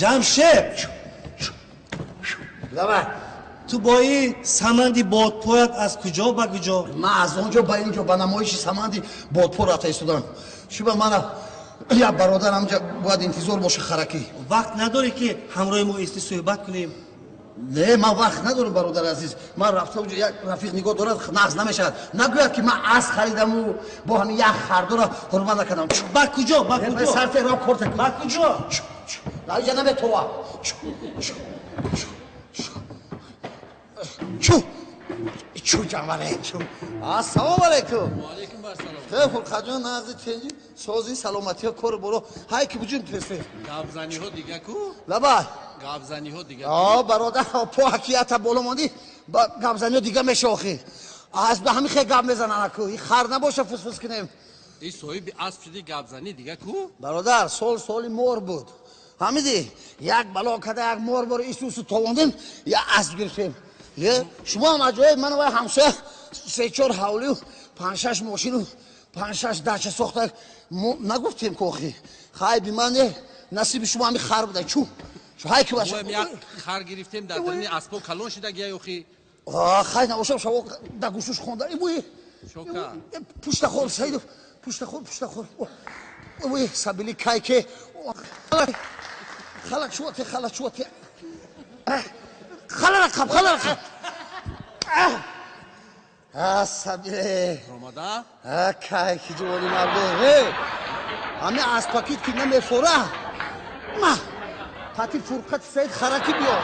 Ҷамшед! Давай. Ту бо ин саманди бодпоят аз куҷо ба куҷо? Ман аз он ҷо ба ин ҷо ба намоиши саманди бодпо рафта истодам. Шуба мана як бародар ҳамҷа бояд интизор боша харакӣ. Вақт надорӣ, ки ҳамроҳи мо исти суҳбат кунем? Не, ман вақт надорам, бародари азиз. Ман рафта уҷо як рафиқ нигоҳ дорад, нағз намешавад. Нагӯяд, ки ман асп харидаму бо ҳамин як хардора ҳурмат накардам. Ба куҷо, ба куҷо? Сарфе рав корта. Ба куҷо? Инҷа наметова. Чу чу ҷанваре чу. Ассалому алайкум. Ва алайкум ассалом. Хе, Фурқатҷон, нағзи, тенҷи, сози, саломатиё, кору боро ҳай ки буҷун тез тез. Гапзаниҳо дига ку? Лаба. Гапзаниҳо дига. О, бародар, по ҳакията боло мондӣ, ба гапзаниҳо дига меша охи. Аз ба ҳамин хе гап мезанан аку. И хар набоша, фусфус кунем. И соҳиби асп шуди, гапзанӣ дига ку? Бародар, сол соли мор буд. Фаҳмидӣ? Як бало када, як мор бор исусу товондем, як асп гирифтем. Е, шумо ҳам аҷоиб, ман вай ҳамсоя се-чор ҳавлию панҷ-шаш мошину панҷ-шаш дача сохта, мо нагуфтем ки охи. Хай, би ман не, насиби шумо ҳами хар буда. Чу ҳай ки баша. Моем як хар гирифтем, дар даруни аспо калон шида гия охи. Хай, набошам, шаво да гӯшуш хонда. Ибуи. Шока. Пуштахор, Саидов, пуштахор, пуштахор. Ибуи, сабили кайке. Хала чуоте, хала чуоте. Хала рақаб, хала рақаб. А, сабиле. Ромада? А, кайки ҷувони марде. Э! Ҳами аспакит ки намефора. Ма. Пати Фурқати Саид хараки биё.